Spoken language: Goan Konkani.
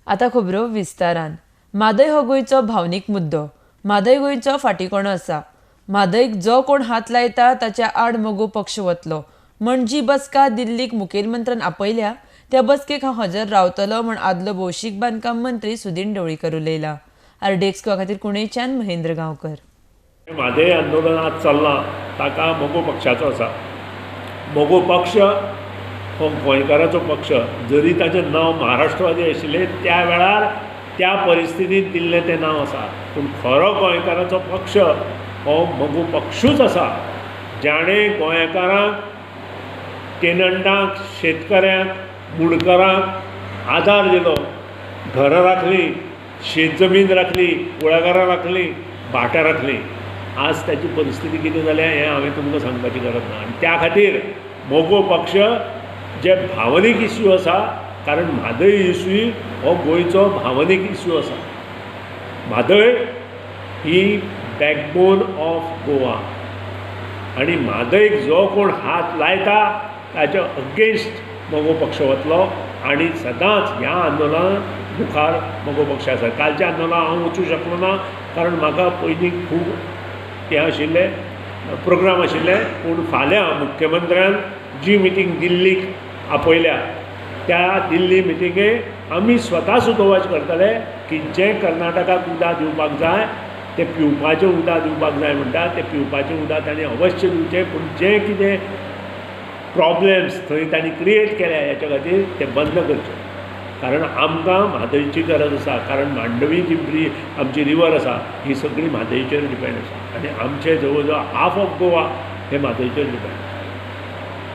आतां खबरो विस्तारान. म्हादय हो गोंयचो भावनीक मुद्दो. म्हादय गोंयचो फाटीकणो आसा. म्हादयक जो कोण हात लायता ताच्या आड मगो पक्ष वतलो म्हण जी बसका दिल्लीक मुखेलमंत्र्यान आपयल्या त्या बसकेक हांव हजर रावतलो म्हण आदलो भौशीक बांदकाम मंत्री सुदीन ढवळीकर उलयला. आरडीएक्स गोवा खातीर कुणेच्यान महेंद्र गांवकर. म्हादय आंदोलन आज चल्लां ताका मगो पक्षाचो आसा. मगो पक्ष हो गोंयकाराचो पक्ष, जरी ताचें नांव महाराष्ट्रवादी आशिल्लें त्या वेळार त्या परिस्थितींत दिल्लें तें नांव आसा, पूण खरो गोंयकाराचो पक्ष हो मगो पक्षूच आसा, जाणें गोंयकारांक, टेनंटांक, शेतकऱ्यांक, मुंडकरांक आदार दिलो, घरां राखलीं, शेत जमीन राखली, कुळागरां राखलीं, भाटां राखलीं. आज ताची परिस्थिती कितें जाल्या हें हांवें तुमकां सांगपाची गरज ना. आनी त्या खातीर मगो पक्ष जे भावनीक इश्यू आसा, कारण म्हादय इश्यू हो गोंयचो भावनीक इश्यू आसा. म्हादय ही बॅकबोन ऑफ गोवा आनी म्हादयक जो कोण हात लायता ताच्या अगेन्स्ट मगो पक्ष वतलो आनी सदांच ह्या आंदोलनात मुखार मगो पक्ष आसा. कालच्या आंदोलनाक हांव वचूं शकलो ना, कारण म्हाका पयलीं खूब हें आशिल्लें, प्रोग्राम आशिल्ले. पूण फाल्यां मुख्यमंत्र्यान जी मिटींग दिल्लीक आपयल्या त्या दिल्ली मिटिंगेक आमी स्वता सुतोवाच करतले की जें कर्नाटकाक उदक दिवपाक जाय तें पिवपाचें उदक दिवपाक जाय म्हणटा तें पिवपाचें उदक ताणें अवश्य दिवचें, पूण जें कितें प्रॉब्लेम्स थंय तांणी क्रिएट केल्या हेच्या खातीर तें बंद करचें. कारण आमकां म्हादयची गरज आसा, कारण मांडवी जी ब्री आमची रिवर आसा ही सगळी म्हादयचेर डिपेंड आसा आनी आमचे जवळ जवळ हाफ ऑफ गोवा हे म्हादयचेर डिपेंड आसा.